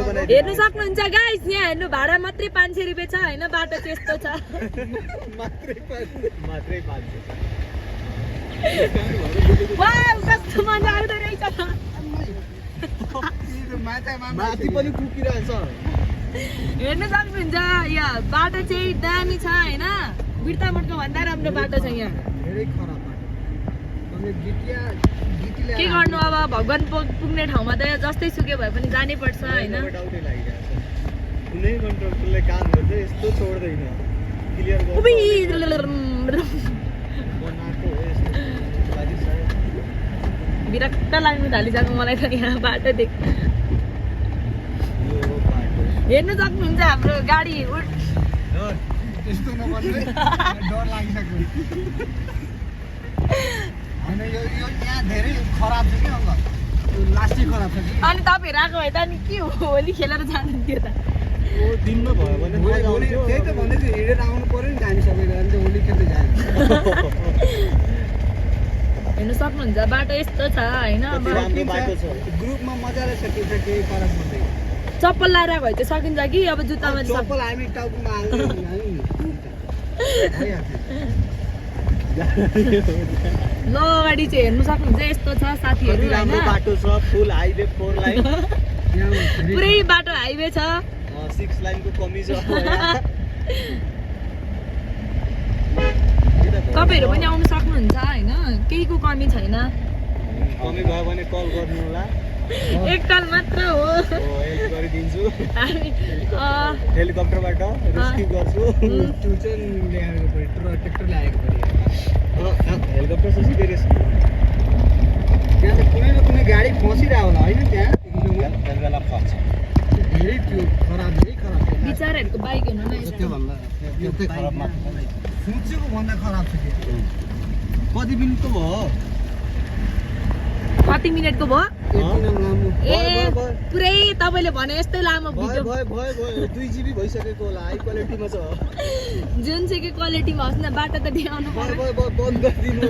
हेर्नु सक्नुहुन्छ गाइस, यहाँ हेर्नु भाडा मात्रै 500 रुपैयाँ छ हैन, बाटो चाहिँ यस्तो छ। मात्रै 500। वाउ कस्तो मजा आउँदो रहेछ। माथि पनि कुकिरहेछ। हेर्नु सक्नुहुन्छ यहाँ बाटो चाहिँ दामी छ हैन, बिर्तामोडको भन्दा राम्रो बाटो छ यहाँ। धेरै खराब बाटो। के गर्नु अब, भगवान पुग्ने ठाउँमा त जस्तै सुके भए पनि जानै पर्छ हैन। डाउटै लागिरहेछ। कुनै कन्ट्रोलले काम गर्दै यस्तो छोड्दैन। क्लियर गर्छ। उबी बनाएको हो यस्तो। लागि सायद विरक्त लाग्नु थालिसक्यो मलाई त यहाँ बाटो देख। यो बाटो। हेर्नु सक्नुहुन्छ हाम्रो गाडी यस्तो नगर्नु डर लागिसक्यो। अनि यो यहाँ धेरै खराब छ कि अङ्कल, लास्टै खराब छ कि। अनि तपाईहरु आएको भए त अनि के हो, होली खेलेर जानुहुन्थ्यो त। ओ दिनमा भयो भने मजा आउँथ्यो। त्यही त भन्दैछु, हिँडेर आउनु पर्यो नि त हामी सबैले, अनि त होली खेल्दै जान्छ। हेर्नु सक्नुहुन्छ बाटो यस्तो छ हैन। अब राम्रो बाटो छ, ग्रुपमा मजाले छ, के केही फरक पर्दैन। चप्पल लाएर भए चाहिँ सकिन्छ कि अब जुत्तामा चाहिँ चप्पल हामी टाउकोमा हाल्दैन हामी। ल अगाडि चाहिँ हेर्नु सक्नुहुन्छ यस्तो छ साथीहरु हैन। राम्रो बाटो छ, फुल हाइवे 4 लाइन। पुरै बाटो हाइवे छ। 6 लाइनको कमी छ। तपाईहरु पनि आउन सक्नुहुन्छ हैन, केहीको कमी छैन। कमी भयो भने कल गर्नु होला। एक ताल मात्र हो। हेल्प गरिदिन्छु। हामी हेलिकप्टरबाट रेस्क्यु गर्छु। त्यो चाहिँ ल्याएको पऱ्यो, ट्र्याक्टर ल्याएको पऱ्यो। हेलिकप्टर चाहिँ सिधै रेस्क्यु। त्यहाँ त कुनै न कुनै गाडी फसिरहेको होला होइन, त्यहाँ बेला फस्छ। धेरै त्यो खराब, धेरै खराब छ। बिचारहरुको बाइक हेर्नु न। त्योभन्दा त्यस्तै खराब मात्र सोचेको भन्दा खराब छ। कति मिनटको भयो? कति मिनेटको भयो? ए पुरै तपाईले भने जस्तै लामो भिडियो भयो 2 GB भइसकेको होला। हाई क्वालिटीमा छ। जुन चाहिँ क्वालिटीमा होस् न, बाटो त देखाउनु पर्यो। बन्द गरिदिनु।